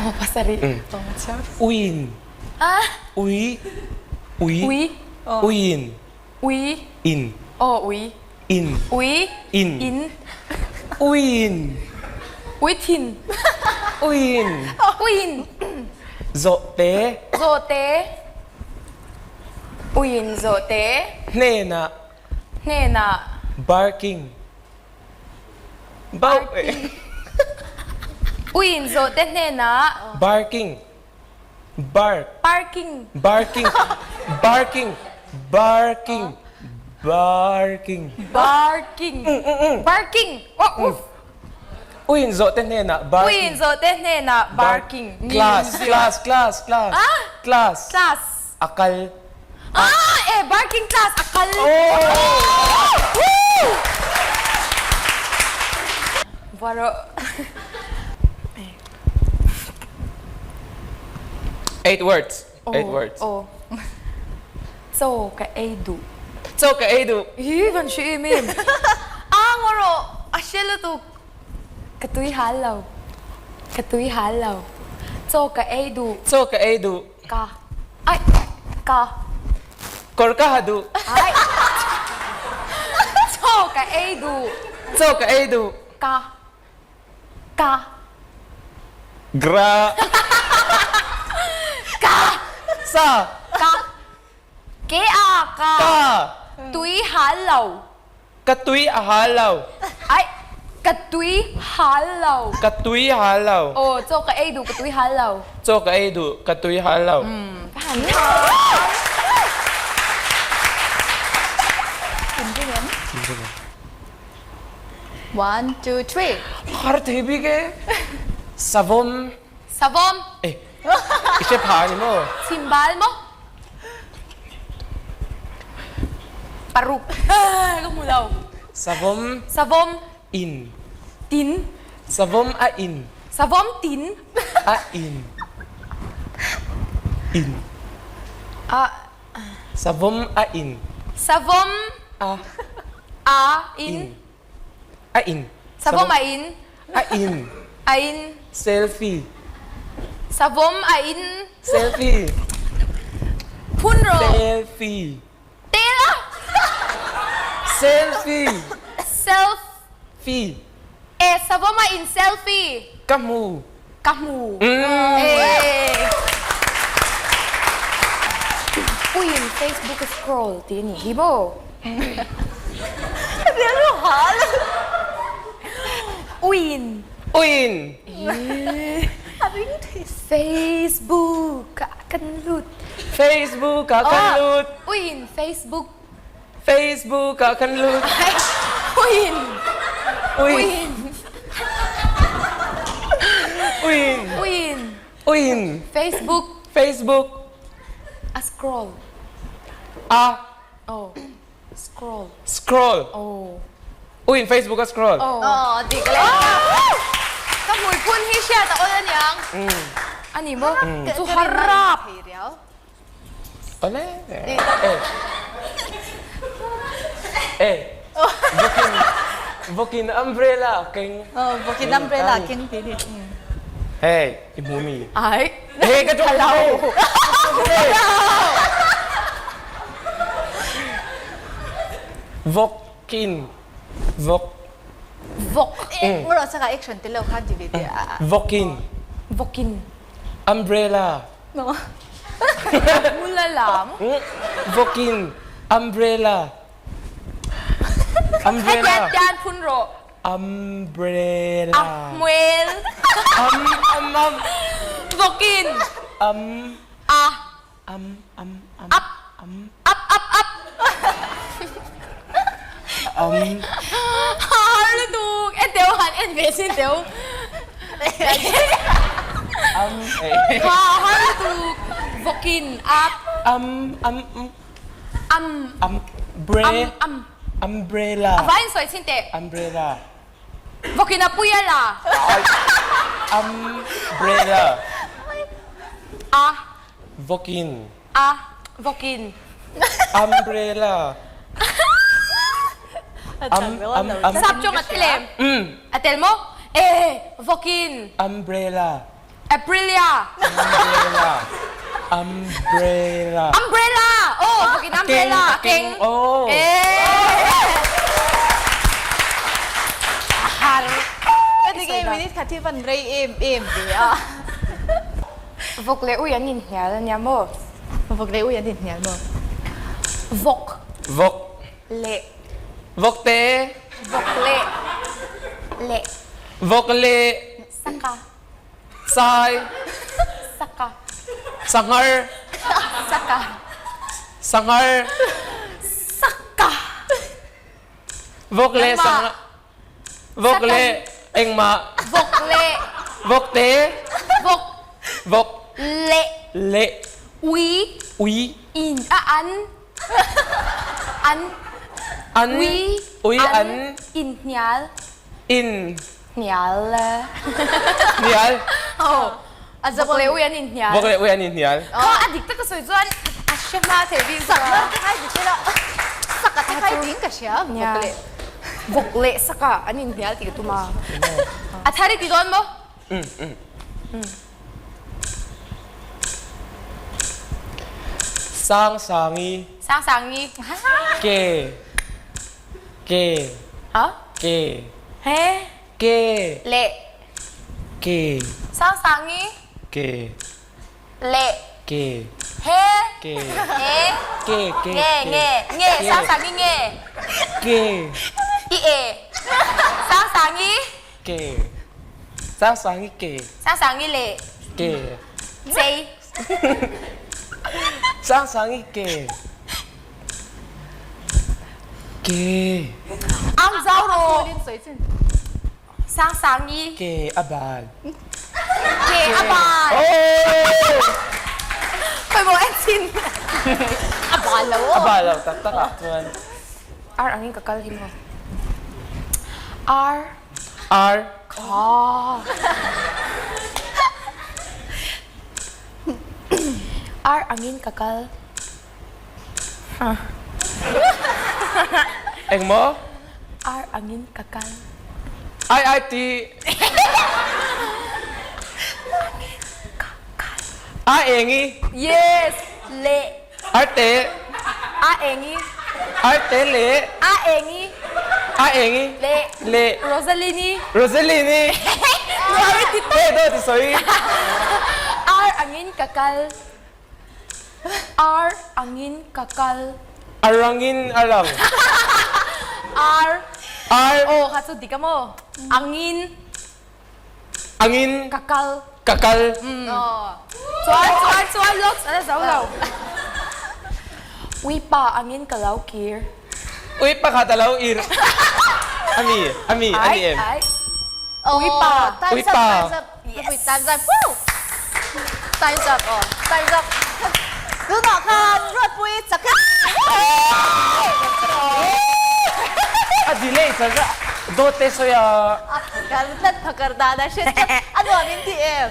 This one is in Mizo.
Oh, pasarih. Uiin. Ui. Ui. Ui. Uiin. Ui. In. Oh, ui. In. Ui. In. In. Uiin. Ui thin. Uiin. Uiin. Zawhte. Zawhte. Uiin zawhte. Hnenah. Hnenah. Barking. Barking. Uiin zawhte hnenah. Barking. Bark. Parking. Barking. Barking. Barking. Barking. Barking. Barking. Oh, uff. Uiin zawhte hnenah barking. Uiin zawhte hnenah barking. Class, class, class, class. Ah? Class. Class. A kal. Ah, eh, barking class a kal. Oh! Woo! Varo. Eight words. Eight words. Oh. Chaw ka ei duh. Chaw ka ei duh. Hi kan hre em em. A ngaw rawh. A hre lutuk. Ka tui hal lo. Ka tui hal lo. Chaw ka ei duh. Chaw ka ei duh. Ka. Ai. Ka. Kawr ka ha duh. Ai. Chaw ka ei duh. Chaw ka ei duh. Ka. Ka. Gra. Ka. Sa. Ka. Ke a ka. Ka. Tui hal lo. Ka tui a hal lo. Ai. Ka tui hal lo. Ka tui hal lo. Aw, chaw ka ei duh ka tui hal lo. Chaw ka ei duh ka tui hal lo. Ka han tha. One, two, three. Har thei bik e. Savawm. Savawm. Eh, i hre pha ni maw? Chimbal maw? Paruk. Ka hmu lo. Savawm. Savawm. In. Tin. Savawm a in. Savawm tin. A in. In. A. Savawm a in. Savawm a a in. A in. Savawm a in. A in. A in. Selfie. Savawm a in. Selfie. Phun rawh. Selfie. Tel a. Selfie. Self. Fee. E savawm a in selfie. Ka hmu. Ka hmu. E. Uiin Facebook a scroll ti a nih hi maw? Uiin. Uiin. Facebook ah kan lut. Facebook ah kan lut. Uiin Facebook. Facebook ah kan lut. Uiin. Uiin. Uiin. Uiin. Uiin. Facebook. Facebook. A scroll. A. Oh. Scroll. Scroll. Oh. Uiin Facebook a scroll. Oh. Oh, dik le. Ka hmui phun hi hriat a awl aniang. Ani maw? Chu harap. Ole. Eh. Eh. Vokin vokin umbrella keng. Oh, vokin umbrella keng ti ni. Hey, i hmu mi. Ai. Hey, ka chok Hello. Vokin. Vok. Vok. Eh, ngoro saka action te lo khan ti ve te. Vokin. Vokin. Umbrella. No. Mula lam. Vokin. Umbrella. Umbrella. Hetian tian phun rawh. Umbrella. Ahmuel. Um um um. Vokin. Um. A. Um um um. Up. Um. Up up up. Um. Har lutuk. En teu han en ve sin teu. Um. Ha har lutuk. Vokin up. Um um um. Um. Um. Bre. Um um. Umbrella. A vain sawi chin teh. Umbrella. Vokin a pui a la. Umbrella. A. Vokin. A. Vokin. Umbrella. Um, um, um. Sap chong a tel em? A tel maw? E, vokin. Umbrella. Aprilia. Umbrella. Umbrella. Umbrella. Oh, vawkin umbrella. A keng. Oh. Har. Ka ti nge minute khat hi van rei em em ve a. Vawk leh ui an inhnial a nia maw? Vawk leh ui an inhnial maw? Vawk. Vawk. Leh. Vawk te. Vawk leh. Leh. Vawk leh. Saka. Sai. Saka. Sanghar. Saka. Sanghar. Saka. Vawk leh sanghar. Vawk leh engmah. Vawk leh. Vawk te. Vawk. Vawk. Leh. Leh. Ui. Ui. In a an. An. An. Ui. Ui an. In hnial. In. Hnial. Hnial. Oh. Vawk leh ui an in hnial. Vawk leh ui an in hnial. Kha a dik tak ka sawi chuan a hre hma thei bik Sak ber te khai dik ila. Sak a te khai ding ka hria vawk leh. Vawk leh sak a an in hnial tih ka tum a. A thar i ti dawn maw? Sang sangi. Sang sangi. Ke. Ke. Ha? Ke. He. Ke. Leh. Ke. Sang sangi. Ke. Leh. Ke. He. Ke. He. Ke. Ke. Nge. Nge. Nge. Sang sangi nge. Ke. I e. Sang sangi. Ke. Sang sangi ke. Sang sangi leh. Ke. Chei. Sang sangi ke. Ke. Ang zau rawh. Sang sangi. Ke a bal. Ke a bal. Khawi maw en chin. A bal lo. A bal lo taktak ah cun. Ar angin ka kal hi maw. Ar. Ar. Kha. Ar angin ka kal. Engmaw? Ar angin ka kal. Ai ai ti. A engi. Yes. Le. Arte. A engi. Arte le. A engi. A engi. Le. Le. Rosalini. Rosalini. Te do ti soi. Ar angin ka kal. Ar angin ka kal. A rangin a rang. Ar. Ar. Aw kha chu dik a maw? Angin. Angin. Ka kal. Ka kal. Chuan chuan chuan lawk a la zo lo. Uipa angin ka lo kir. Ui pakhat a lo ir. Ami ami ani em. Ai ai. Uipa. Time's up, time's up. Yes. Time's up. Woo! Time's up. Oh, time's up. Tunah khan Ruatpui chak A delay chak a dawt te sawi a. A phakar tlat phakar dan a hre tlat. A nuam in ti em?